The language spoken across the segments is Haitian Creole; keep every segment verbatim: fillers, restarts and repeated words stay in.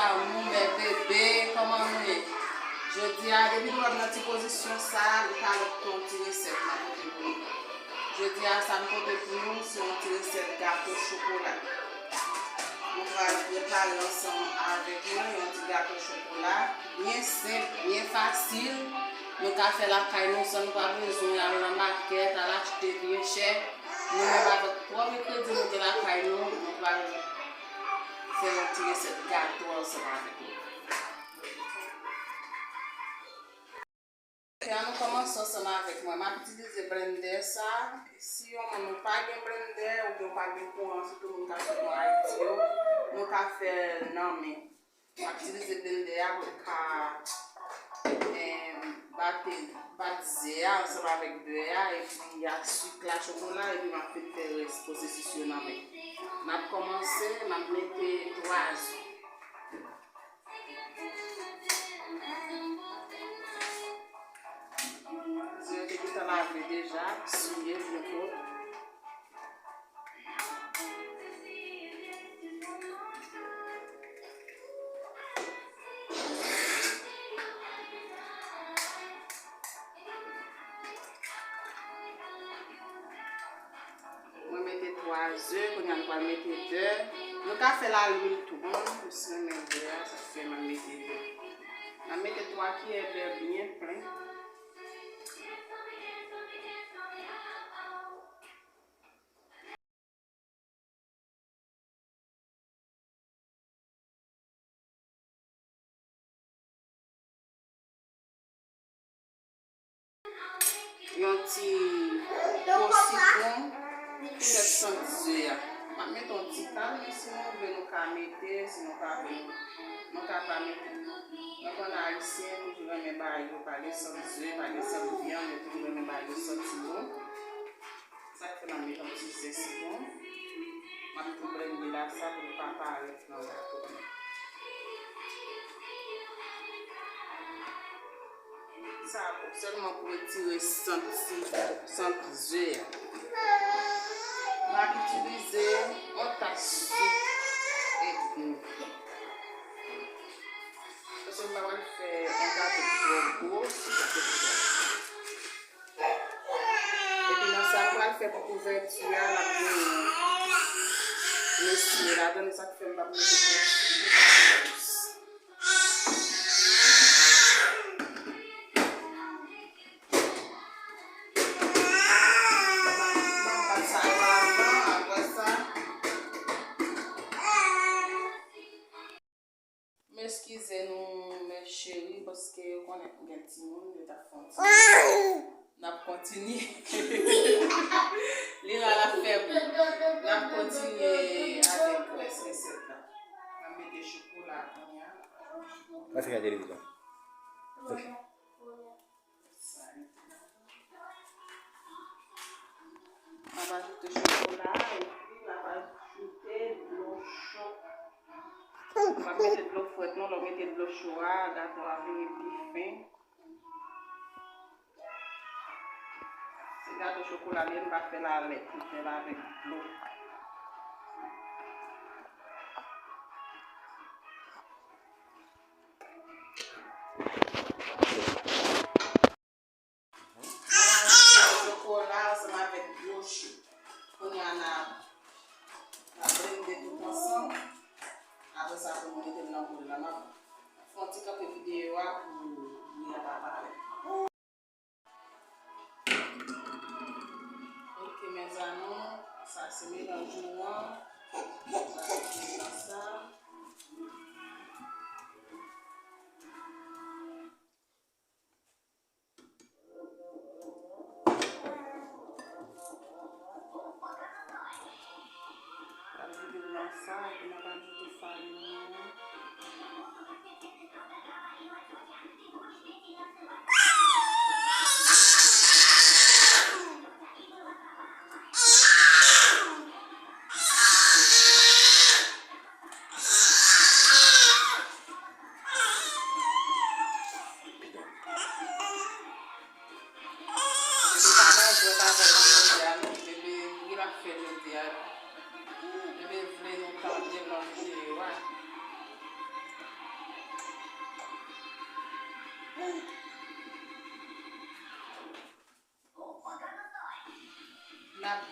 Nou, bèl bebe, kòman nou ye? Jodi a, depi nou wè m nan ti pozisyon sa, nou ka wè yon ti resèt m ap pote pou nou. Jodi a, sa m pote pou nou, se yon ti resèt gato chokola. Nou pral prepare ansanm avèk mwen yon ti gato chokola, byen senp, byen fasil. Nou ka fè lakay nou san nou pa bezwen al nan makèt, al achte byen chè. Nou menm avèk pwòp engrediman nou gen lakay nou, nou pral fè yon ti resèt gato ansanm avèk nou. Ok, ann nou kòmanse ansanm avèk mwen. M ap itilize blendè sa. Si yon moun nou pa gen blendè oubyen ou pa gen kouran, sitou moun k ap sot nan Ayiti yo, nou ka fè nan men. M ap itilize blendè a pou m ka, em, bate, bat ze a ansanm avèk bè a, epi a sik la, chokola, epi m ap fin fè rès pwosesis yo nan men. N ap kòmanse, m ap mete twa ze. Ze yo te gentan lave deja, siye byen pwòp. Mwen mete twa ze, kounye a nou pral mete bè. Nou ka fè l a lwil tou, bon, m renmen bè a, sa fè m ap mete bè. M ap mete twa kiyè bè byen plen. Yon ti po sitwon pou fè sant ze a. M ap mete yon ti kal, men si nou vle nou ka mete, si nou pa vle nou ka pa mete. Nou konn ayisyen toujou renmen bagay yo pa gen sant ze, pa gen sant vyann, yo toujou renmen bagay yo santi bon. Sa k fè m ap met yon ti ze sitwon. M ap tou blende la sa pou l pa parèt nan gato. Sa bon sèlman pou retire sant, sant ze a. M ap itilize yon tas sik Eggo. Paske m pa pral fè yon gato ki twò gwo, se sa k fè m fè. Epi nan sa m pral fè pou kouvèti a, l ap gen yon mesye ladan l, sa k fè m p ap mete twòp sik. M ap, m ap bat sa yo avan, apre sa. M eskize nou, mes chéri, paske ou konnen nou gen timoun, yo t ap fè yon ti. N ap kontinye. Lira l ap fè bri. N ap kontinye avèk rès resèt la. N ap mete chokola kounye a. Mwen fin gade televizyon. Ok. N ap ajoute chokola epi n ap ajoute dlo cho. M p ap mete dlo frèt non, lè w mete dlo cho a, gato a vire pi fen. Se gato chokola li ye, m pa fè l a lèt, m fè l avèk dlo. Mwen ajoute chokola ansanm avèk dlo cho. Kounye a n a, n a blende tout ansanm. Apre sa, pou nou mete l nan bòl la, m ap fè yon ti kanpe videyo a pou bri a pa parèt. Ok, mes amours, sa se melanj nou an. Sa se melanj sa. N ap vide l nan sa, epi n ap ajoute farin nou an. Bebe pa nan jwèt avè nou jodi a non. Bebe ri l ap fè jodi a. Bebe vle nou tande l nan videyo a.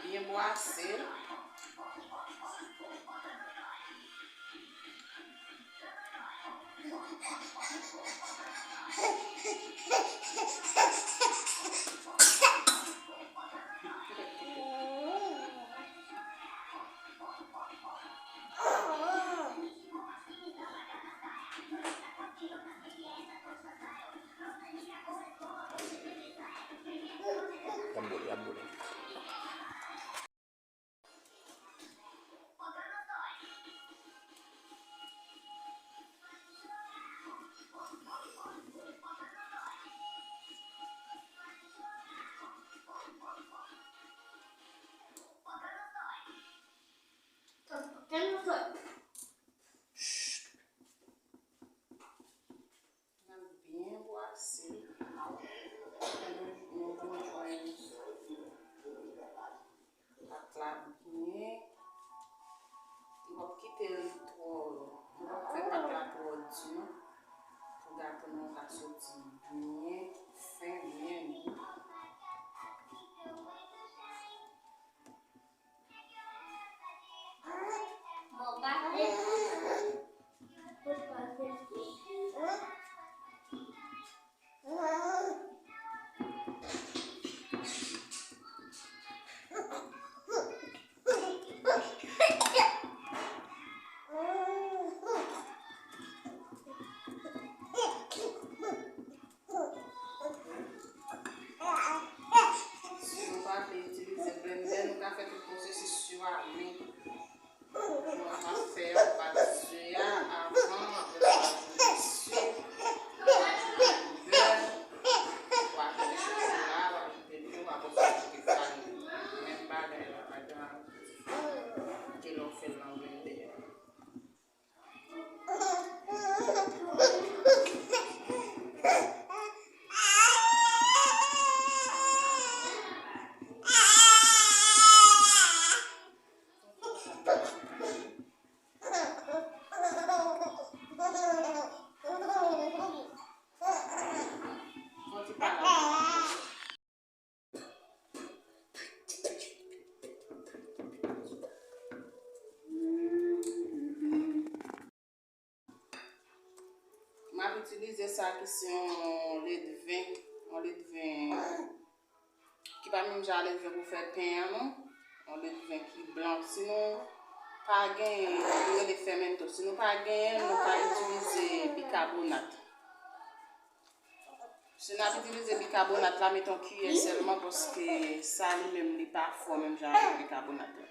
Byen bwase. Y ap boule, y ap boule. Chut. N ap byen bwase. Fè nou, nou byen jwenn pat la byen. Nou p ap kite l twò, nou p ap fè pat la twò di non. Pou gato nou ka soti byen fen, byen gou. Si nou pa vle itilize blendè, nou ka fè tout pwosesis yo a men. Jan w ap fè a, w ap bat ze a avan, apre sa w ajoute sik, w ajoute bè, w ajoute chokola, w ajoute dlo, apre sa w ajoute fari. Menm bagay la, pa gen anyen. Kite lè w fè l nan blendè a. M ap itilize sa ki se yon ledven, yon ledven ki pa menm jan a ledven pou fè pen an non. Yon ledven ki blan. Si nou pa genyen, yo rele fèmento. Si nou pa genyen, nou ka itilize bikabonat. Si n ap itilize bikabonat la, met yon kiyè sèlman, paske sa li menm li pa fò menm jan avèk bikabonat la.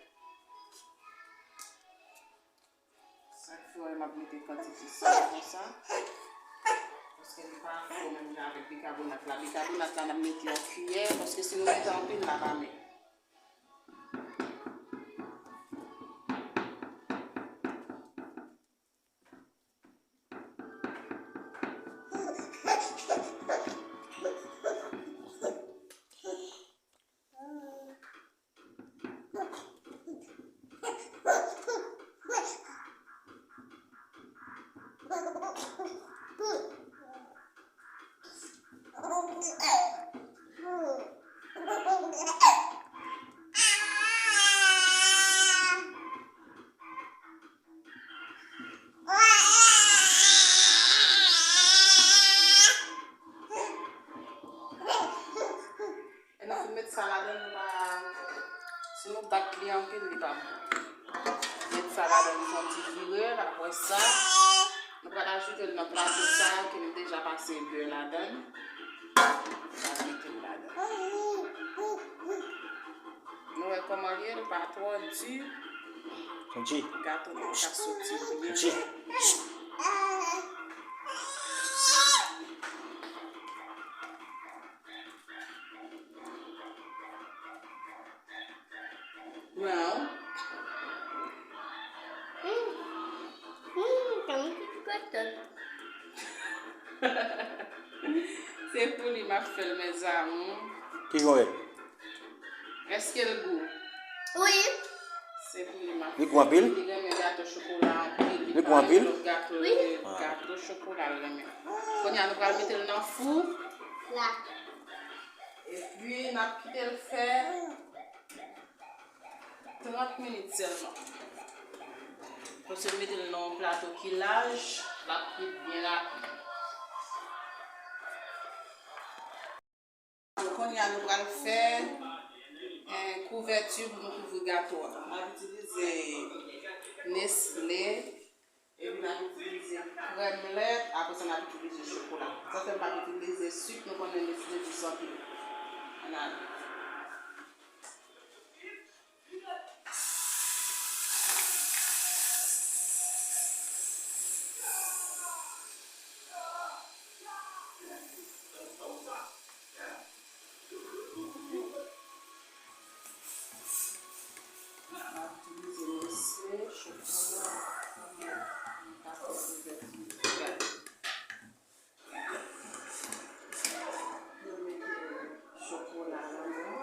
Sa k fè w wè m ap mete kantite sa konsa, paske li pa fò menm jan avèk bikabonat la. Bikabonat la, n ap mete yon kiyè, paske si nou mete anpil, l ap amè. E nou fin met sa ladan, nou pa, si nou bat li anpil, li pa bon. Met sa ladan, nou fè yon ti vire l, apre sa, nou pral ajoute l nan plato sa a, ke nou deja pase bè ladan. Nou pral mete l ladan. Nou wè kòman l ye, l pa twò di. Gato nou ka soti byen. Now. Hmm. Hmm, tankou ti koton. Se pou li m ap fè l, mes amours. Ki jan w wè l? Èske l gou? Wi. Se pou li m ap fè l. Li gou anpil? Li renmen gato chokola anpil. Li gou anpil? Li pa gen lòt gato, wi. Gato chokola l renmen. Kounye a, nou pral mete l nan fou. La. Epi, n ap kite l fè Trant minit sèlman. Paske m mete l nan yon plato ki laj, l ap kwit byen rapid. Kounye a, nou pral fè, eh, kouvèti pou nou kouvri gato a. M ap itilize Nestlé, epi m ap itilize krèm lèt, apre sa, n ap itilize chokola. Sa fè m pa itilize sik, nou konnen Nestlé dous anpil. Ann ale. M ap itilize Nestlé, chokola, pou mwen, m ka fè kouvèti. Gade. Mwen mete chokola ladan.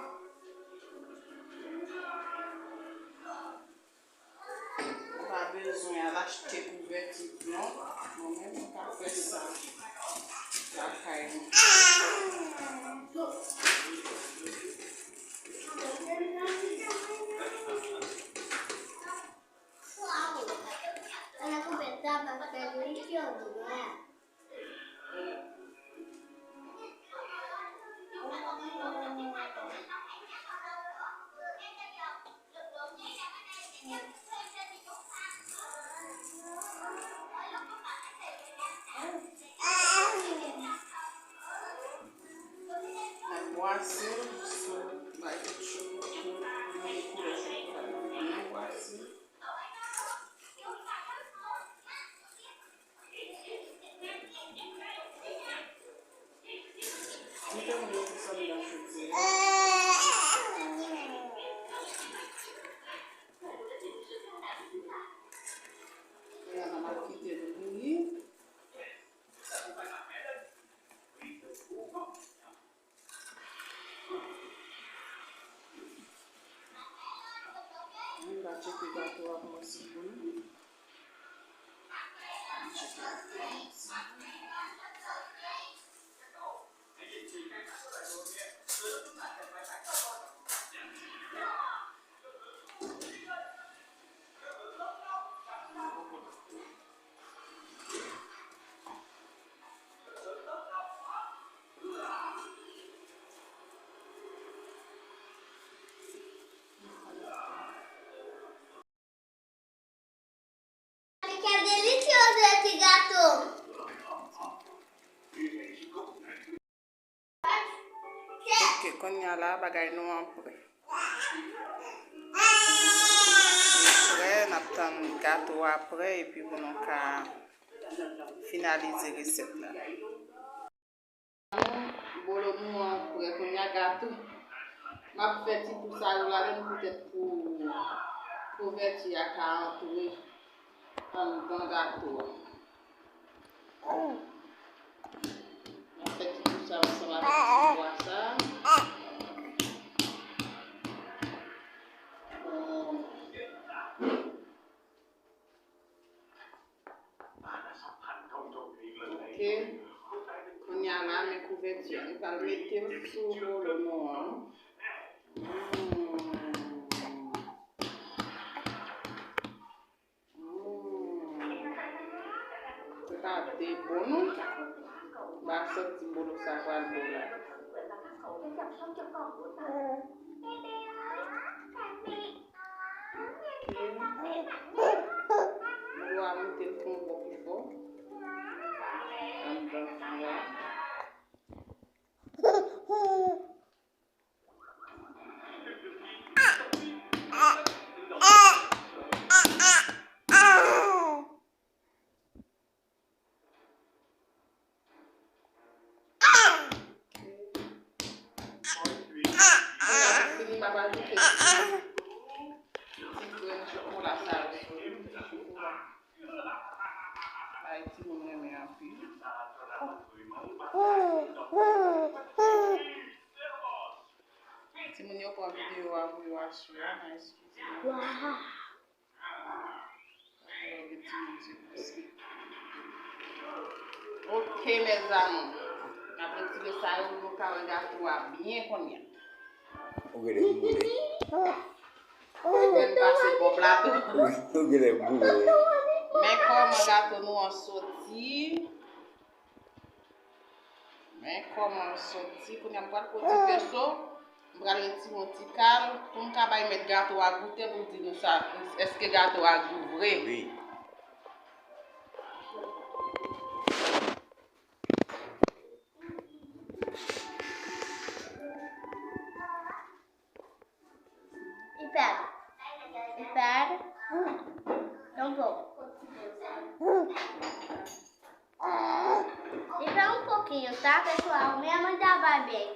Ou pa bezwen al achte kouvèti non. Mwen menm, mwen ka fè sa lakay mwen. Mwen bwase l sou bay ketchup pou li koulè chokola. Mwen bwase l. Mete yon lòt sòs nan chodyè a. Kounye a, n ap kite l bouyi. Ann va tcheke gato a kòman si bouyi. Ann tcheke gato a kòman si bouyi. Che delizioso ti gato! Ok, kounye a la, bagay nou an prè. Li prè, n ap tann gato a prè, epi pou nou ka finalize resèt la. Bolo nou an prè, kounye a gato. M ap fè ti tou sa yo ladan l poutèt pou kouvèti a ka antre anndan gato a. M ap fè ti tou sa ansanm avèk ti pwa sa. Ok. Kounye a la, men kouvèti a. Nou pral mete l sou bolo nou an. Mm. Mm. Se pa de bon, non. M pa santi bolo sa pral bon la. Dlo a moute l fè yon bò pi fò anndan fou a. Fini, m ap ajoute ti grenn chokola sa yo sou li, ti chokola. Bay timoun renmen anpil. Timoun yo pran videyo a pou yo aswe a, nan eskize. Ok, mes amours. N ap retire sa yo pou nou ka wè gato a byen kounye a. Ok, lè m boule. Ou menm pase bò plato. Ou genlè boule. Men kòman gato nou an soti. Men kòman l soti. Kounye a m pral pran ti peso. M pral retire yon ti kal pou m ka bay mèt gato a goute pou l di nou sa, èske gato a gou vre. Wi. Ipad. Ipad. Tampouco. Li fè yon pokinho, tá, pessoal? Minha mãe já vai bem.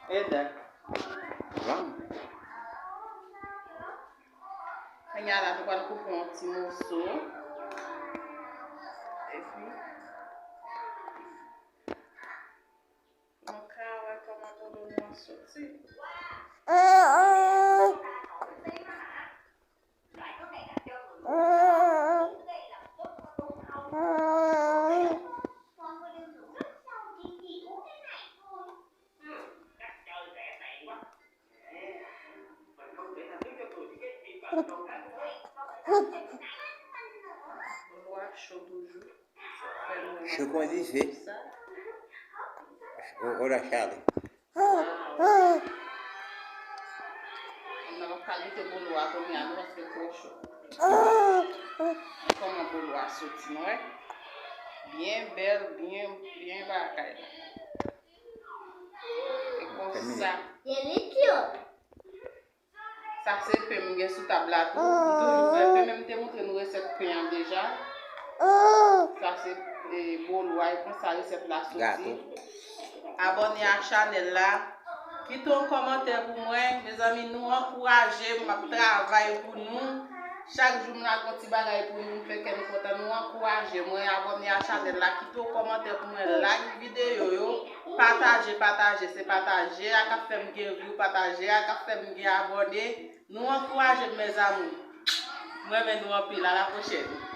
Eda. Kounye a la, nou pral koupe yon ti moso. Epi, nou ka wè kòman dodon nou an soti. Dlo a cho toujou. Cho kon dife. Ou, ou la chale. N ap ka goute bolo a kounye a, non, paske l twò cho. Men kòman bolo a soti, nou wè? Byen bèl, byen, byen bagay la. E konsa. Sa se pen m gen sou tab la tou. M toujou fè pen, men m te montre nou resèt pen an deja. Sa se, e, bolo a, e konsa resèt la soti. Abòne a chanèl la. Kite yon kòmantè pou mwen. Mezanmi, nou ankouraje m, m ap travay pou nou. Chak jou m lage yon ti bagay pou nou, m fè kè nou kontan. Nou ankouraje mwen, abòne a chanèl la, kite yon kòmantè pou mwen, like videyo yo, pataje, pataje, se pataje a k ap fè m gen view, pataje a k ap fè m gen abòne. Nou ankouraje m, mes amours. M renmen nou anpil, a la pwochèn.